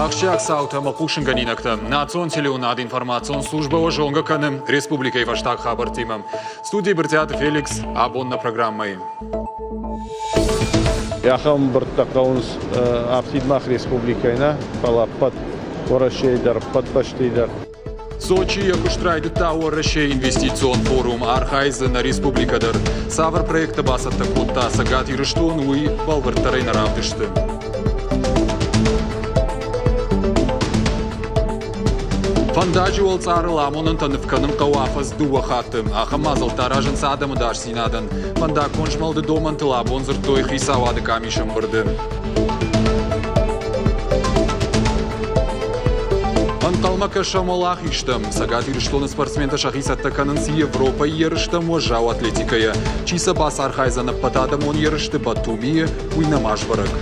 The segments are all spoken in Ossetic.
Ахсджиаг цаутӕ ӕмӕ хъусынгӕнинӕгтӕ. Национ телеуынад информацион службӕ уӕ зонгӕ кӕны республикӕйы фӕстаг хабӕрттимӕ. Студийы Брытъиаты Феликс абон нӕ программӕйы. Ахӕм ӕмбырдтӕ хъӕуынц афтид мах республикӕйы нӕ, фӕлӕ ӕппӕт Уӕрӕсейы дӕр, ӕппӕт бӕстӕйы дӕр. Сочи йӕ куыст райдыдта Уӕрӕсейы инвестицион форум, архайы дзы нӕ республикӕ дӕр. Цавӕр проекттӕ бацӕттӕ кодта Цӕгат Ирыстон, уый бӕлвырддӕрӕй нӕ равдысты. Фӕндаджы уӕлцъарыл амонӕнтӕ ныв кӕнын хъӕуы афӕдз дыууӕ хатты. Ахӕм мадзӕлттӕ аразынц адӕмы ӕдасдзинадӕн. Фӕндаггон змӕлды домӕнтыл абон дзырдтой хицауады къамисы ӕмбырды. Ӕнхъӕлмӕ кӕсӕм уӕлахизтӕм. Цӕгат Ирыстоны спортсментӕ сӕхи цӕттӕ кӕнынц Европӕйы ерыстӕм уӕззау атлетикӕйӕ. Чи сӕ бацархайдзӕн ӕппӕтадӕмон ерысты Батумийы, уый нӕма сбӕрӕг.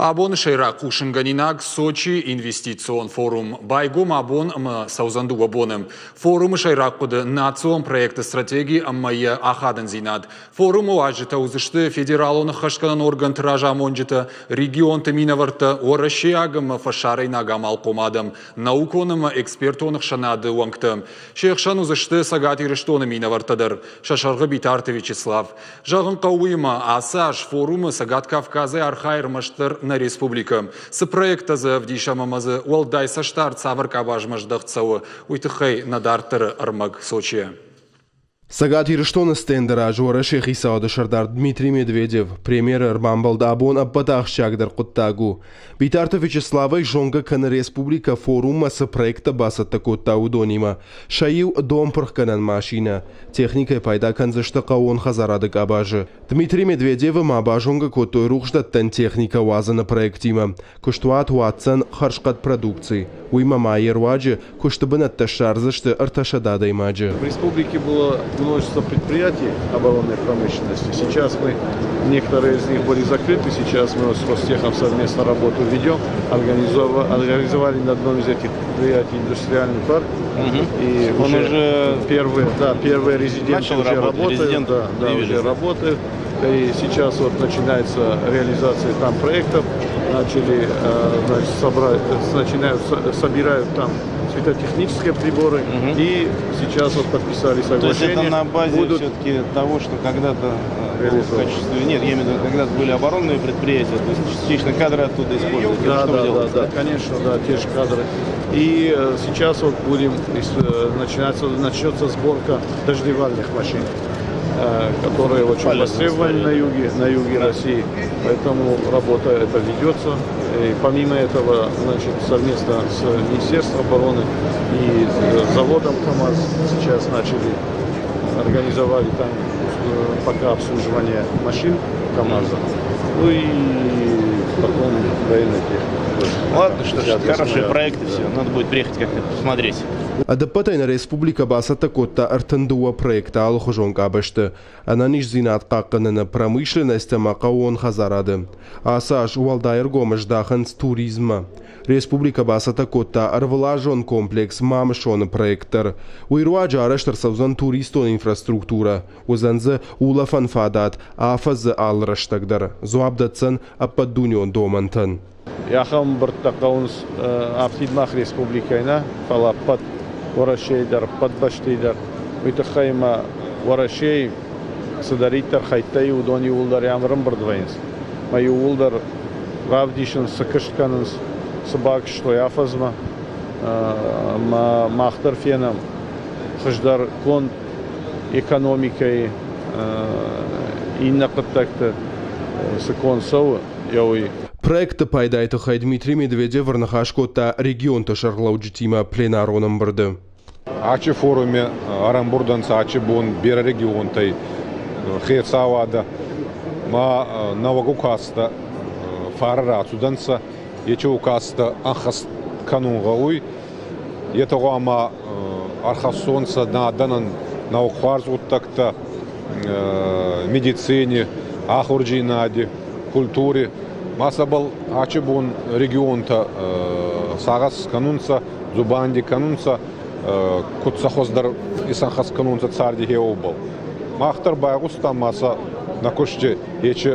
Абоны сӕйраг хъусынгӕнинаг Сочи инвестицион форум байгом абон ӕмӕ цӕудзӕн дыууӕ боны. Форумы сӕйраг хъуыды национ проекты стратеги ӕмӕ йӕ ахадындзинад. Форумы уазджытӕ уыдзысты федералон ӕххӕстгӕнӕн органты разамонджытӕ, регионты минӕвӕрттӕ, уӕрӕсейаг ӕмӕ фӕсарӕйнаг амалхъом адӕм, наукон ӕмӕ экспертон ӕхсӕнады уӕнгтӕ. Се хсӕн уыдзысты Цӕгат Ирыстоны минӕвӕрттӕ дӕр, сӕ сӕргъы Битарты Вячеслав. Зӕгъын хъӕуы уыимӕ, ацы аз форумы Цӕгат Кавказӕй архайы ӕрмӕстдӕр нӕ республикӕ. Цы проекттӕ дзы ӕвдисӕм ӕмӕ дзы уӕлдай цӕстдард цавӕр къабазмӕ здӕхт цӕуы, уый тыххӕй нӕ дарддӕры ӕрмӕг Сочийӕ. Цӕгат Ирыстоны стенды раз Уӕрӕсейы хицауады сӕрдар Дмитрий Медведев премьеры ӕрбамбӕлд абон ӕппӕт ахсджиагдӕр хъуыддаг у. Битарты Вячеславӕй зонгӕ кӕны республикӕ форуммӕ цы проекттӕ бацӕттӕ кодта, уыдонимӕ. Сӕ иу донпырхгӕнӕн машинӕ. Техникӕй пайда кӕндзысты хъӕууон хӕдзарады къабазы. Дмитрий Медведевы ма базонгӕ кодтой рухсдӕттӕн техникӕ уадзыны проектимӕ. Куыстуат уадздзӕн хӕрзхъӕд продукци. Уыимӕ ма йе руаджы куысты бынӕттӕ ссардзысты 300 адӕймаджы. В республике было множество предприятий оборонной промышленности. Сейчас мы, некоторые из них были закрыты, сейчас мы с Ростехом совместно работу ведем. Организовали на одном из этих предприятий индустриальный парк. И Он уже первые, да, первые резиденты уже работают. Резидент да, уже работают. И сейчас вот начинается реализация там проектов. Начали, значит, собрать, начинают, собирают там светотехнические приборы. И сейчас вот подписали соглашение. То есть это на базе все-таки того, что когда-то в качестве... Нет, я имею в виду, когда-то были оборонные предприятия, то есть частично кадры оттуда используют. Да, да, да, да, конечно, да, те же кадры. И сейчас вот будем, начнется сборка дождевальных машин, которые очень востребованы на юге России. Поэтому работа эта ведется. И помимо этого, значит, совместно с Министерством обороны и заводом КАМАЗ сейчас начали, организовали там пока обслуживание машин КАМАЗа. Ну и потом военная техника. Ладно, что ж, хорошие проекты, все, надо будет приехать как-то посмотреть. Ӕдӕппӕтӕй нӕ республикӕ бацӕттӕ кодта 32 проекты алыхуызон къабӕзты ӕнӕниздзинад хъахъхъӕныны, промышленность ӕмӕ хъӕууон хӕдзарады. Ацы аз уӕлдай ӕргом здахынц туризммӕ. Республикӕ бацӕттӕ кодта ӕрвылазон комплекс Мамысоны проект дӕр. Уый руаджы арӕзт ӕрцӕудзӕн туристон инфраструктурӕ, уыдзӕн дзы улӕфӕн фадат афӕдзы алы рӕстӕг дӕр, дзуапп дӕтдзӕн ӕппӕтдунеон домӕнтӕн. Ахӕм ӕмбырдтӕ хъӕуынц афтид мах республикӕйы нӕ, фӕлӕ ӕппӕт Уӕрӕсейы дӕр, ӕппӕт бӕстӕйы дӕр. Уый тыххӕй ӕмӕ Уӕрӕсейы цыдӕриддӕр хӕйттӕ и, уыдон иууылдӕр ам ӕрӕмбырд вӕййынц. Ӕмӕ иууылдӕр равдисынц, цы куыст кӕнынц, цы бакуыстой афӕдзмӕ. Ӕмӕ мах дӕр фенӕм хуыздӕр конд экономикӕйы иннӕ хъуыддӕгты цы конд цӕуы, йӕ уый. Проекты пайдайы тыххӕй Дмитрий Медведев ӕрныхас кодта регионты сӕргълӕуджытимӕ пленарон ӕмбырды. Ачы форуме ӕрӕмбурдӕнцӕ ачы бон берӕ регионтӕй хецауадӕ ма нӕуӕг указтӕ фарӕ рацудӕнцӕ. Ечи указтӕ ӕнхӕст кӕнун гъӕуй. Етӕ гъӕуама ӕрхӕссонцӕ нӕ адӕнӕн нӕуӕг хуарз гъуддӕгтӕ медицини, ахурдзийнади. культури. Ма сӕбӕл ачи бон регионтӕ сагъӕс кӕнунцӕ, дзубанди кӕнунцӕ, куд сӕ хуӕздӕр исӕнхӕст кӕнунцӕ царди хеуобӕл. Мах дӕр байгъустам ма сӕ нӕ кусти ечи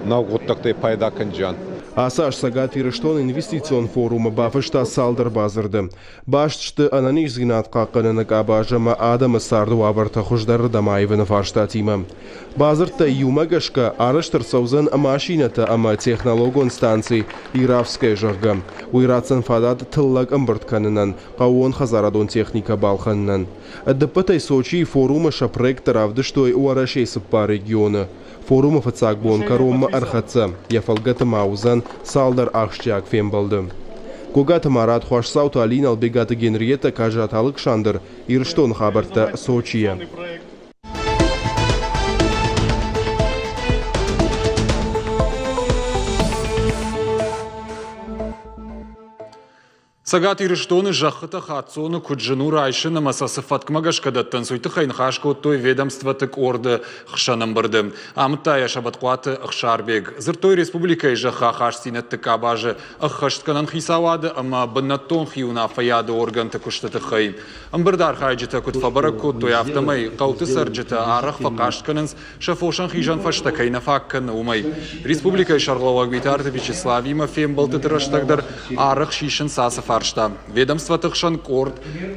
нӕуӕг гъуддӕгтӕй пайда кӕнджиан. Ацы аз Цӕгат Ирыстоны инвестицион форумы бафыста цалдӕр бадзырды. Баст сты ӕнӕниздзинад хъахъхъӕныны къабаз ӕмӕ адӕмы царды уавӕртӕ хуыздӕрырдӕм аивыны фарстатимӕ. Бадзырдтӕ иумӕ гӕсгӕ арӕзт ӕрцӕудзӕн машинӕтӕ ӕмӕ технологон станци Иравская, зӕгъгӕ. Уый ратдзӕн фадат тыллӕг ӕмбырд кӕнынӕн, хъӕууонхӕдзарадон техникӕ балхӕнынӕн. Ӕдӕппӕтӕй Сочийы форумы сӕ проекттӕ равдыстой Уӕрӕсейы цыппар регионы. Форумы фыццаг бон кӕронмӕ ӕрхӕццӕ, йӕ фӕлгӕты ма уыдзӕн цалдӕр ахсджиаг фембӕлды. Гогаты Марат, Хуасдзауты Алинӕ, Албегаты Генриетӕ, Казаты Алыксандр, Ирыстоны хабӕрттӕ Сочийӕ. Цӕгат Ирыстоны зӕххытӕ хаццоны куыд зын у райсын ӕмӕ сӕ цы фӕткмӕ гӕсгӕ дӕттынц, уый тыххӕй ныхас кодтой ведомствоты къорды хсӕн ӕмбырды. Амыдта йӕ Сӕбӕтхъуаты Ӕхсарбег. Дзырдтой республикӕйы зӕххы ахастдзинӕдты къабазы ӕххӕстгӕнӕн хицауады ӕмӕ бынӕттон хиуынаффӕйады органты куысты тыххӕй. Ӕмбырды архайджытӕ куыд фӕбӕрӕг кодтой, афтӕмӕй хъӕуты цӕрджытӕ арӕх фӕхъаст кӕнынц, сӕ фосӕн хизӕн фӕзтӕ кӕй нӕ фаг кӕны, уымӕй. Республикӕйы сӕргълӕууӕг Битарты Вячеславимӕ фембӕлдтыты рӕстӕг дӕр арӕх сисынц ацы фарста. Ведомствоты хсӕн къорд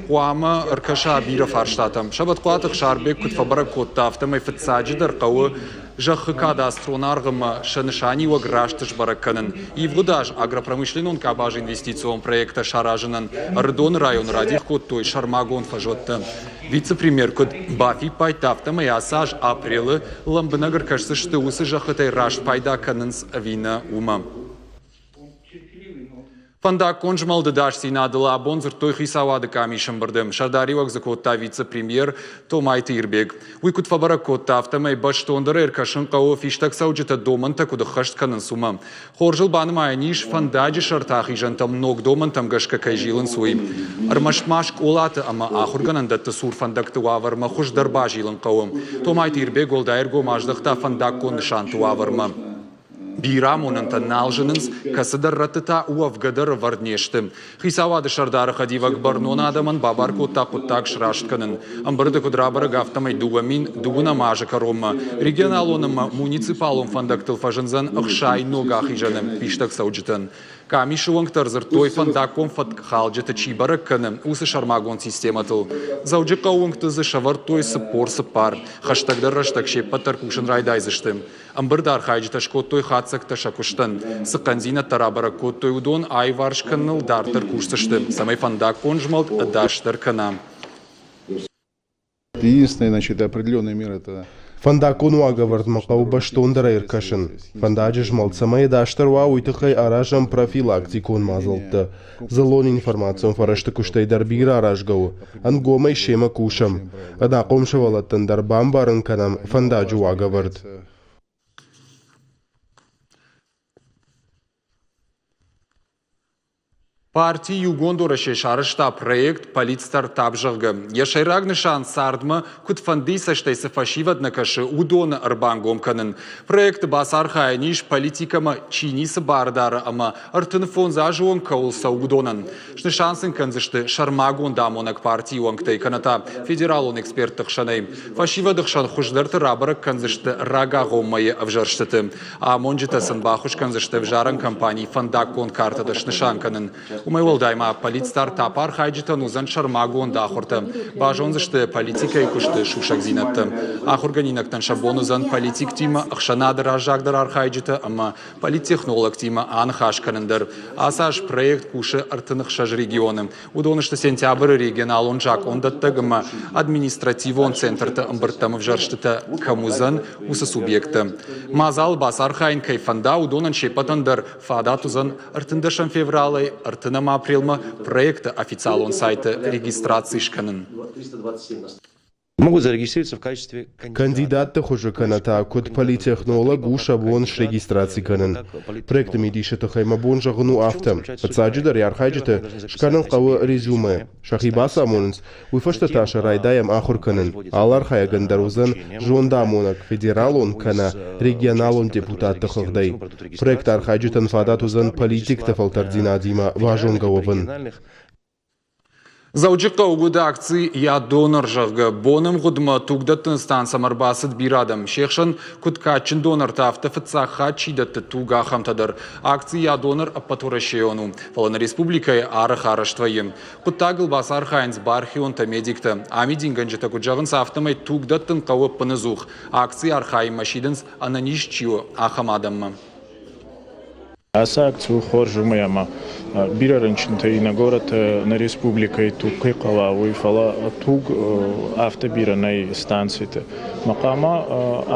хъуамӕ ӕркӕса бирӕ фарстатӕм. Сӕбӕтхъуаты Ӕхсарбег куыд фӕбӕрӕг кодта, афтӕмӕй фыццаджыдӕр хъӕуы зӕххы кадастрон аргъ ӕмӕ сӕ нысаниуӕг раст сбӕрӕг кӕнын. Ивгъуыд аз агропромышленнон къабазы инвестицион проекттӕ саразынӕн Ӕрыдоны районы радих кодтой сӕрмагонд фӕзуӕттӕ. Вице-премьер куыд бафиппайдта, афтӕмӕй ацы аз апрелы лӕмбынӕг ӕркӕсдзысты уыцы зӕххытӕй раст пайда кӕнынц ӕви нӕ, уымӕ. Фӕндаггон змӕлды дасдзинадыл абон дзырдтой хицауады къамисы ӕмбырды. Сӕрдариуӕг дзы кодта вице-премьер Томайты Ирбег. Уый куыд фӕбӕрӕг кодта, афтӕмӕй бӕстондӕр ӕркӕсын хъӕуы фистӕгцӕуджытӕ домӕнтӕ куыд ӕххӕст кӕнынц, уымӕ. Хорзыл банымайӕн ис, фӕндаджы сӕрты ахизӕнтӕм ног домӕнтӕм гӕсгӕ кӕй зилынц, уый. Ӕрмӕст ма скъолаты ӕмӕ ахуыргӕнӕндӕтты цур фӕндӕгты уавӕрмӕ хуыздӕр базилын хъӕуы. Томайты Ирбег уӕлдай ӕргом аздӕхта фӕндаггон нысанты уавӕрмӕ. Бирӕ амонӕнтӕ нал зынынц, кӕцыдӕр рӕтты та уӕвгӕ дӕр ӕвӕрд не сты. Хицауады сӕрдары хӕдивӕг бӕрнон адӕмӕн бабар кодта хъуыддаг сраст кӕнын. Ӕмбырды куыд рабӕрӕг, афтӕмӕй 2020 азы кӕронмӕ регионалон ӕмӕ муниципалон фӕндӕгтыл фӕзындзӕн 60 ног ахизӕны фистӕгцӕуджытӕн. Къамисы уӕнгтӕ ӕрдзырдтой, фӕндаггон фӕткхалджыты чи бӕрӕг кӕны, уыцы сӕрмагонд системӕтыл. Дзӕуджыхъӕуы уынгты дзы сӕвӕрдтой 44. Хӕстӕгдӕр рӕстӕг се ппӕт дӕр кусын райдайдзысты. Ӕмбырды архайджытӕ скодтой хатдзӕгтӕ сӕ куыстӕн. Цы хъӕндзинӕдтӕ рабӕрӕг кодтой, уыдон аиварс кӕныныл дарддӕр кусдзысты, цӕмӕй фӕндаггон змӕлд ӕдасдӕр кӕна. Единственное, значит, определенный мер это Фӕндаггон уагӕвӕрдмӕ хъӕуы бӕстондӕрӕй ӕркӕсын. Фӕндаджы змӕлд цӕмӕй ӕдасдӕр уа, уый тыххӕй аразӕм профилактикон мадзӕлттӕ. Дзыллон информацион фӕрӕзты куыстӕй дӕр бирӕ аразгӕ у. Ӕнгомӕй семӕ кусӕм. Ӕнахъом сывӕллӕттӕн дӕр бамбарын кӕнӕм фӕндаджы уагӕвӕрд. Парти Иугонд Уӕрӕсе сарӕзта проект «Политстартап», зӕгъгӕ. Йӕ сӕйраг нысан цардмӕ куыдфӕндыйы цӕстӕй цы фӕсивӕд нӕ кӕсы, уыдоны ӕрбангом кӕнын. Проекты бацархайӕн ис, политикӕмӕ чи ницы бар дары ӕмӕ 35 азы онг кӕуыл цӕуы, уыдонӕн. Снысан сын кӕндзысты сӕрмагонд амонӕг партийы уӕнгтӕй кӕнӕ та федералон экспертты хсӕнӕй. Фӕсивӕды хсӕн хуыздӕрты рабӕрӕг кӕндзысты рагагъоммӕйы ӕвзӕрстыты. Амонджытӕ сын баххуыс кӕндзысты ӕвзарӕн кампанийы фӕндаггон картӕтӕ снысан кӕнын. Уымӕй уӕлдай ма политстартап архайджытӕн уыдзӕн сӕрмагонд ахуыртӕ. Базондзысты политикӕйы куысты сусӕгдзинӕдтӕ. Ахуыргӕнинӕгтӕн сӕ бон уыдзӕн политиктимӕ, ӕхсӕнады раззагдӕр архайджытӕ ӕмӕ политтехнологтимӕ аныхас кӕнын дӕр. Ацы аз проект кусы 36 регионы. Уыдон сты сентябры регионалон закъондӕттӕг ӕмӕ административон центрты ӕмбырдтӕм ӕвзӕрстытӕ кӕм уыдзӕн, уыцы субъекттӕ. Мадзалы бацархайын кӕй фӕнда, уыдонӕн се ппӕтӕн дӕр фадат уыдзӕн 13 февралӕй 30 апрелмӕ проекты официалон сайты регистраци скӕнын. Могут зарегистрироваться в качестве Кандидатты хуызы кӕнӕ та куыд политехнолог у сӕ бон срегистраци кӕнын. Проекты мидисы тыххӕй мӕ бон зӕгъын у афтӕ. Фыццаджыдӕр йӕ архайджыты скӕнын хъӕуы резюме. Сӕхи бацамонынц, уый фӕстӕ та сӕ райдайӕм ахуыр кӕнын. Алы архайӕгӕн дӕр уыдзӕн зондамонӕг федералон кӕнӕ регионалон депутатты хыгъдӕй. Проекты архайджытӕн фадат уыдзӕн политикты фӕлтӕрддзинадимӕ базонгӕ уӕвын. Дзӕуджыхъӕуы уыд акци «Я донор», зӕгъгӕ. Бонӕмгъуыдмӕ тугдӕттӕн станцӕмӕ ӕрбацыд бирӕ адӕм. Се хсӕн куыд кадджын донортӕ, афтӕ фыццаг хатт чи дӕтты туг, ахӕмтӕ дӕр. Акци «Я донор» ӕппӕтуӕрӕсейон у, фӕлӕ нӕ республикӕйы арӕх арӕзт вӕййы. Хъуыддагыл бацархайынц бархионтӕ-медиктӕ. Амидингӕнджытӕ куыд зӕгъынц, афтӕмӕй туг дӕттын хъӕуы ӕппынӕдзух. Акцийы архайынмӕ сидынц, ӕнӕниз чи у, ахӕм адӕммӕ. Ацы акци у хорз уымӕй ӕмӕ бирӕ рынчынтӕ и нӕ горӕты, нӕ республикӕйы туг кӕй хъӕуа, уый, фӕлӕ туг афтӕ бирӕ нӕй станциты. Мӕ хъуамӕ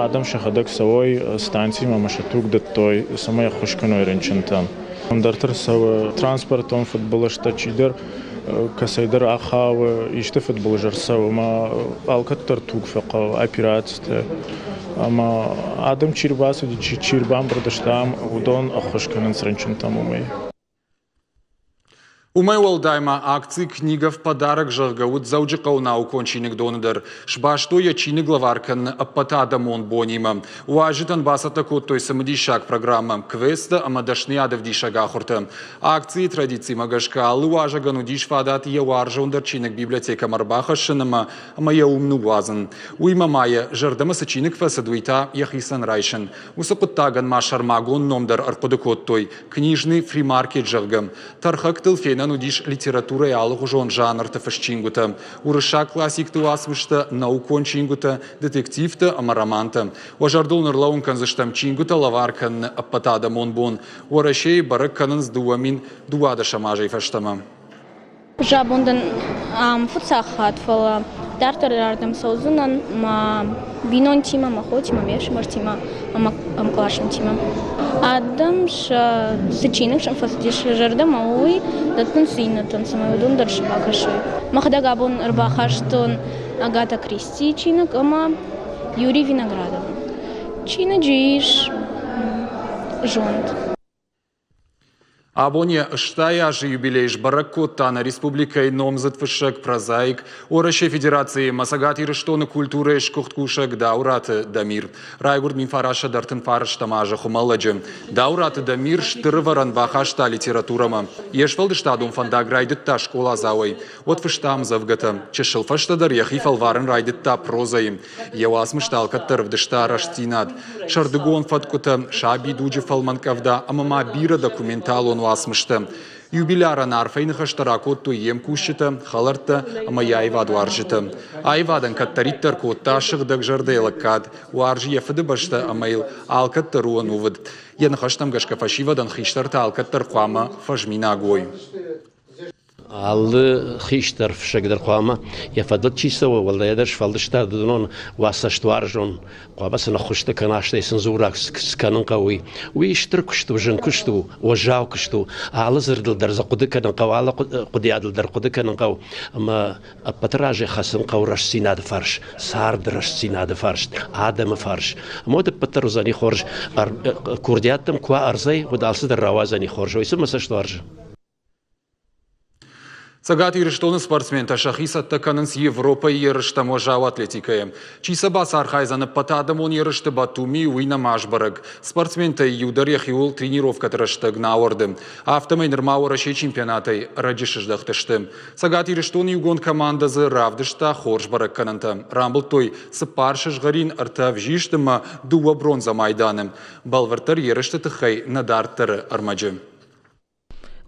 адӕм сӕхӕдӕг цӕуой станцимӕ ӕмӕ сӕ туг дӕттой, цӕмӕй ӕххуыс кӕной рынчынтӕн. Ӕндӕрты рцӕуы транспортон фыдбылызтӕ, чидӕр кӕцӕйдӕр ахауы, исты фыдбылыз ӕрцӕуы ӕмӕ алкӕддӕр туг фӕхъӕуы операцитӕ. Ӕмӕ адӕм чи рбацыди, чи ӕрбамбырд сты ам, уыдон ӕххуыс кӕнынц рынчынтӕм уымӕй. Уымӕй уӕлдай ма акци «Книга в подарок», зӕгъгӕ, уыд Дзӕуджыхъӕуы наукон чиныгдоны дӕр. Сбастой йӕ чиныг лӕвар кӕныны ӕппӕтадӕмон бонимӕ. Уазджытӕн бацӕттӕ кодтой цымыдисаг программӕ, квесттӕ ӕмӕ дӕсныйадӕвдисӕг ахуыртӕ. Акцийы традицимӕ гӕсгӕ алы уазӕгӕн уыдис фадат йӕ уарзондӕр чиныг библиотекӕмӕ ӕрбахӕссын ӕмӕ йӕ уым ныууадзын. Уыимӕ ма йӕ зӕрдӕмӕ цы чиныг фӕцыд, уый та йӕхицӕн райсын. Уыцы хъуыддагӕн ма сӕрмагонд ном дӕр ӕрхъуыды кодтой «Книжный фримаркет», зӕгъгӕ. Тӕрхӕгтыл фенӕн уыдис литературӕйы алыгъуызон жанрты фыст чингуытӕ, уырыссаг классикты уацмыстӕ, наукон чингуытӕ, детективтӕ ӕмӕ романтӕ. Уӕ зӕрдыл ныр кӕндзыстӕм чингуытӕ лӕвар кӕныны ӕппӕтадӕмон бон. Уӕрӕсейы бӕрӕг кӕнынц 2012 азӕй фӕстӕмӕ. Абон дын ам фыццаг хатт, фӕлӕ дарддӕр ардӕм цӕудзынӕн мӕ бинонтимӕ, мӕ хотимӕ, ме фсымӕртимӕ ӕмӕ ӕмкъласонтимӕ. Адӕм сӕ цы чиныг сӕм фӕцыдис сӕ зӕрдӕмӕ, уый дӕттынц иннӕтӕн, цӕмӕй уыдон дӕр сӕ бакӕсой. Мӕхӕдӕг абон ӕрбахастон Агата Кристийы чиныг ӕмӕ Юрий Виноградовы. Чиныджы ис зонд. Абон йӕ 80 азы юбилей сбӕрӕг кодта нӕ республикӕйы номдзыд фыссӕг, прозаик, Уӕрӕсейы Федерацийы ӕмӕ Цӕгат Ирыстоны культурӕйы сгуыхт кусӕг Дауыраты Дамир. Райгуырд 1939 азы Хуымӕллӕджы. Дауыраты Дамир стыр ӕвӕрӕн бахаста литературӕмӕ. Йе сфӕлдыстадон фӕндаг райдыдта скъоладзауӕй. Уӕд фыста ӕмдзӕвгӕтӕ. Чысыл фӕстӕдӕр йӕхи фӕлварын райдыдта прозӕйы. Йӕ уацмыстӕ алкӕддӕр ӕвдыста рӕстдзинад. Сӕрдыгон фӕткъуытӕ, сабидуджы фӕлмӕн къӕвда ӕмӕ ма бирӕ документалон уацмыстӕ. Юбилярӕн арфӕйы ныхӕстӕ ракодтой йе мкусджытӕ, хӕлӕрттӕ ӕмӕ йӕ аивадуарзджытӕ. Аивадӕн кӕддӕриддӕр кодта сыгъдӕг зӕрдӕйы лӕггад, уарзы йӕ фыдыбӕстӕ ӕмӕ йыл алкӕддӕр у ӕнувыд. Йӕ ныхӕстӕм гӕсгӕ фӕсивӕдӕн хистӕртӕ алкӕддӕр хъуамӕ фӕзминаг уой. Алы хистӕр фыссӕг дӕр хъуамӕ йӕ фӕдыл чи цӕуы, уӕлдайдӕр сфӕлдыстадон уа цӕстуарзон, хъуамӕ сын ӕххуыстӕ кӕна, стӕй сын дзурӕг скӕнын хъӕуы. Уый стыр куыст у, зын куыст у, уӕззау куыст у. Алы дзырдыл дӕр дзы хъуыды кӕнын хъӕуы, алы хъуыдыйадыл дӕр хъуыды кӕнын хъӕуы. Ӕмӕ ӕппӕты разӕй хӕцын хъӕуы рӕстдзинады фарс, царды рӕстдзинады фарс, адӕмы фарс. Ӕмӕ уӕд ӕппӕт дӕр уыдзӕни хорз. Курдиаттӕм куы уа ӕрдзӕй, уӕд алцыдӕр рауадзӕни хорз. Уый цы мӕ цӕст уарзы. Цӕгат Ирыстоны спортсментӕ сӕхи цӕттӕ кӕнынц Европӕйы ерыстӕм уӕззау атлетикӕйы. Чи сӕ бацархайдзӕн ӕппӕтадӕмон ерысты Батумийы, уый нӕма сбӕрӕг. Спортсментӕй иу дӕр йӕхиуыл тренировкӕты рӕстӕг нӕ ауӕрды. Афтӕмӕй нырма Уӕрӕсейы чемпионатӕй ӕрӕджы сыздӕхтысты. Цӕгат Ирыстоны иугонд командӕ дзы равдыста хорз бӕрӕггӕнӕнтӕ. Рамбылдтой цыппар сызгъӕрин, ӕртӕ ӕвзист ӕмӕ дыууӕ бронзӕ майданы. Бӕлвырддӕр ерысты тыххӕй нӕ дарддӕры ӕрмӕджы.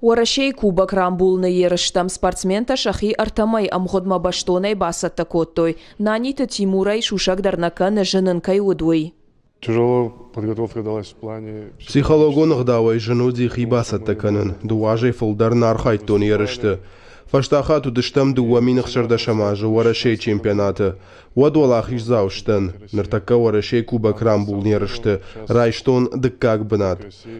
Уӕрӕсейы Кубок рамбулыны ерыстӕм спортсментӕ сӕхи ӕртӕ мӕйы ӕмгъуыдмӕ бӕстонӕй бацӕттӕ кодтой. Наниты Тимурӕй сусӕг дӕр нӕ кӕны, зын ын кӕй уыд, уый. Тяжело подготовка далась в плане. Психологон ӕгъдауӕй зын уыди хи бацӕттӕ кӕнын. Дыууӕ азӕй фылдӕр нӕ архайдтон ерысты. Фӕстаг хатт уыдыстӕм 2016 азы Уӕрӕсейы чемпионаты. Уӕд уӕлахиздзау сдӕн. Ныртӕккӕ Уӕрӕсейы Кубок рамбулын ерысты райстон дыккаг бынат.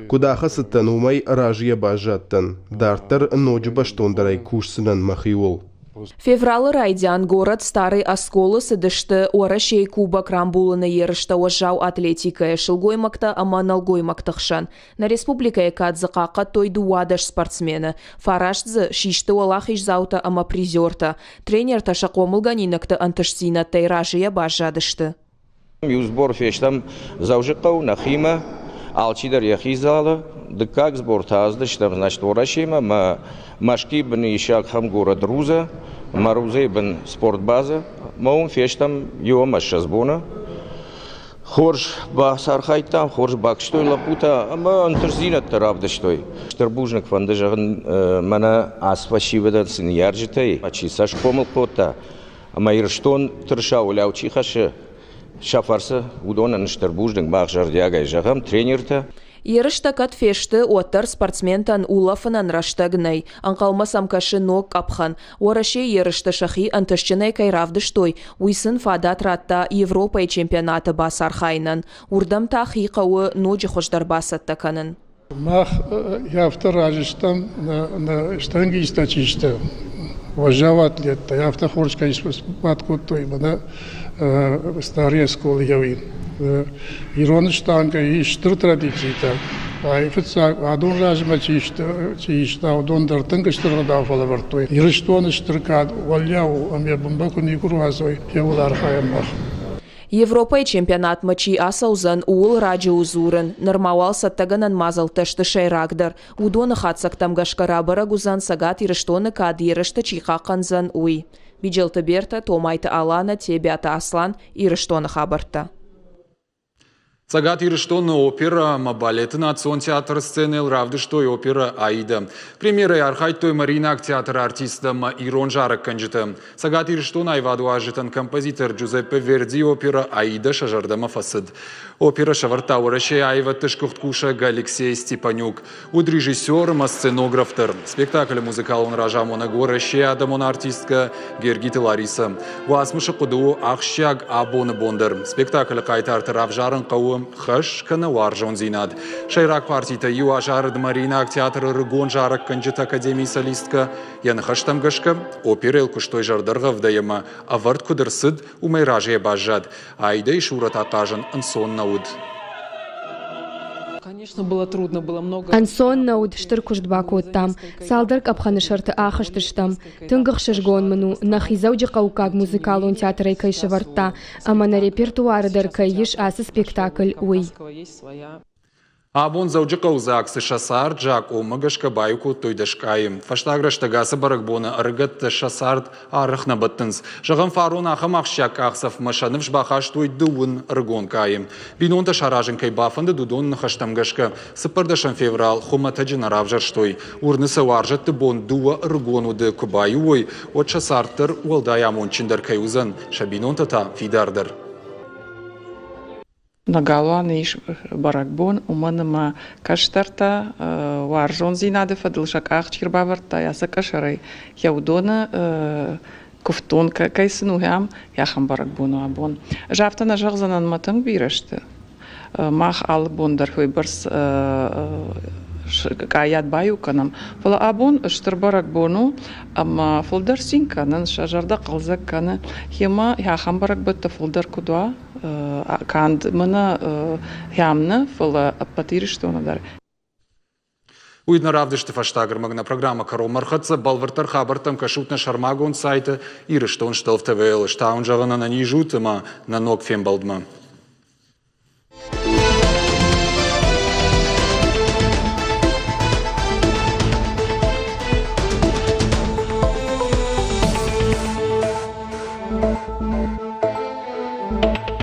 Куыд ахӕцыдтӕн, уымӕй разыйӕ баззадтӕн. Дарддӕр ноджы бӕстондӕрӕй кусдзынӕн мӕхиуыл. Февралы райдиан город Старый Осколы цыдысты Уӕрӕсейы Кубок рамбулыны ерыстӕ уӕззау атлетикӕйӕ сылгоймӕгтӕ ӕмӕ нӕлгоймӕгты хсӕн. Нӕ республикӕйы кад дзы хъахъхъӕдтой 12 спортсмены. Фараст дзы систы уӕлахиздзаутӕ ӕмӕ призертӕ. Тренертӕ сӕ хъомылгӕнинӕгты ӕнтыстдзинӕдтӕй разыйӕ баззадысты. Иу сбор фестӕм Дзӕуджыхъӕу нӕхимӕ, алчидӕр йӕхи залы. Дыккаг сбор та аздыстӕм, значит, Уӕрӕсемӕ мӕ Мӕскуыйы бын ис ахӕм город Руза, мӕ Рузайы бын спортбаза. Мӕ уым фестӕм 21 боны. Хорз бацархайдтам, хорз бакуыстой лӕппутӕ ӕмӕ ӕнтыстдзинӕдтӕ равдыстой. Стыр бузныг фӕнды зӕгъын мӕнӕ ацы фӕсивӕдӕн цы ныййарджытӕй, чи сӕ схъомыл кодта, ӕмӕ Ирыстон тырыса уӕлиау чи хӕссы, сӕ фӕрцы уыдонӕн стыр бузныг мах зӕрдиагӕй зӕгъӕм, тренертӕ. Ерыстӕ кӕд фесты, уӕддӕр спортсментӕн улӕфынӕн рӕстӕг нӕй. Ӕнхъӕлмӕ сӕм кӕсы ног къӕпхӕн. Уӕрӕсейы ерысты сӕхи ӕнтыстджынӕй кӕй равдыстой, уый сын фадат радта Европӕйы чемпионаты бацархайынӕн. Уырдӕм та хи хъӕуы ноджы хуыздӕр бацӕттӕ кӕнын. Мах афтӕ разы стӕм, нӕ штангисттӕ чи сты, уӕззау атлеттӕ, афтӕ хорз кӕй сбад кодтой мӕнӕ Старые Осколы еуи. Ирон штангӕ ис стыр традицитӕ. Фыццаг адон размӕ чи иста, уыдон дӕр тынг стыр ӕгъдау фӕлӕвӕрдтой. Ирыстоны стыр кад уӕлиау у ӕмӕ бынмӕ куы никуы руадзой, еуыл архайӕм мах. Европӕйы чемпионатмӕ чи ацӕудзӕн, ууыл раджы у дзурын. Нырма уал цӕттӕгӕнӕн мадзӕлттӕ сты сӕйрагдӕр. Уыдоны хатдзӕгтӕм гӕсгӕ рабӕрӕг уыдзӕн, Цӕгат Ирыстоны кад ерысты чи хъахъхъӕндзӕн, уый. Биджелты Бертӕ, Томайты Аланӕ, Тебиаты Аслан, Ирыстоны хабӕрттӕ. Цӕгат Ирыстоны оперӕ ӕмӕ балеты национ театры сценӕйыл равдыстой оперӕ «Аида». Премьерӕйы архайдтой Мариинаг театры артисттӕ ӕмӕ ирон зарӕггӕнджытӕ. Цӕгат Ирыстоны аивадуарзджытӕн композитор Джузеппе Вердийы оперӕ «Аида» сӕ зӕрдӕмӕ фӕцыд. Оперӕ сӕвӕрдта Уӕрӕсейы аивӕдты сгуыхт кусӕг Алексей Степанюк. Уыд режиссер ӕмӕ сценограф дӕр. Спектаклы музыкалон разамонӕг Уӕрӕсейы адӕмон артисткӕ Гергиты Ларисӕ. Уацмысы хъуыды у ахсджиаг абоны бон дӕр. Спектаклы хъайтарты равзарын хъӕуы хӕс кӕнӕ уарзондзинад. Сӕйраг партитӕй иу азарыд Мариинаг театры ӕрыгон зарӕггӕнджыты академийы солисткӕ. Йӕ ныхӕстӕм гӕсгӕ, оперӕйыл куыстой зӕрдӕргъӕвдӕй ӕмӕ ӕвӕрд куыд ӕрцыд, уымӕй разыйӕ баззад. Аидӕйы сурӕт ахъазын ӕнцон нӕ уыд. Ӕнцон нӕ уыд, стыр куыст бакодтам. Цалдӕр къӕпхӕны сӕрты ахызтыстӕм. Тынг ӕхсызгон мын у, нӕхи Дзӕуджыхъӕуккаг музыкалон театрӕй кӕй сӕвӕрдта ӕмӕ нӕ репертуары дӕр кӕй ис ацы спектакль, уый. Абон Дзӕуджыхъӕуы ЗАГС-ы сӕ цард закъонмӕ гӕсгӕ баиу кодтой дӕсгай. Фӕстаг рӕстӕг ацы бӕрӕгбоны ӕрыгӕттӕ сӕ цард арӕх нӕ бӕттынц. Зӕгъӕм, фарон ахӕм ахсджиаг къахдзӕфмӕ сӕ ныфс бахастой дыууын ӕрыгон къайы. Бинонтӕ саразын кӕй бафӕндыд, уыдон ныхӕстӕм гӕсгӕ 14 феврал хуымӕтӕджы нӕ равзӕрстой. Уырны сӕ уарзӕтты бон дыууӕ ӕрыгон уды куы баиу уой, уӕд сӕ цард дӕр уӕлдай амондджындӕр кӕй уыдзӕн, сӕ бинонтӕ та фидардӕр. Нӕ галуаны ис бӕрӕгбон, уымӕн ӕмӕ кӕстӕртӕ уарзондзинады фӕдыл сӕ къах чи рбавӕрдта ацы къӕсӕрӕй, йӕ уыдоны куывддон кӕй сын у ахӕм, ахӕм бӕрӕгбон у абон. Ӕз афтӕ нӕ зӕгъдзынӕн, мӕ тынг бирӕ сты. Мах алы бон дӕр уыйбӕрц къайад баиу кӕнӕм, фӕлӕ абон стыр бӕрӕгбон у ӕмӕ фылдӕр цин кӕнынц, сӕ зӕрдӕ хъӕлдзӕг кӕны. Гъемӕ ахӕм бӕрӕгбӕттӕ фылдӕр куыд уа, канд мӕнӕ хӕм нӕ, фӕлӕ ӕппӕт Ирыстоны дӕр. Уый нӕ равдысты фӕстаг ӕрмӕг нӕ программӕ кӕронмӕ ӕрхӕццӕ. Бӕлвырддӕр хабӕрттӕм кӕсут нӕ сӕрмагонд сайты Ирыстон Стелф ТВ-ыл. Стауын зӕгъын ӕнӕниз ут ӕмӕ нӕ ног фембӕлдмӕ.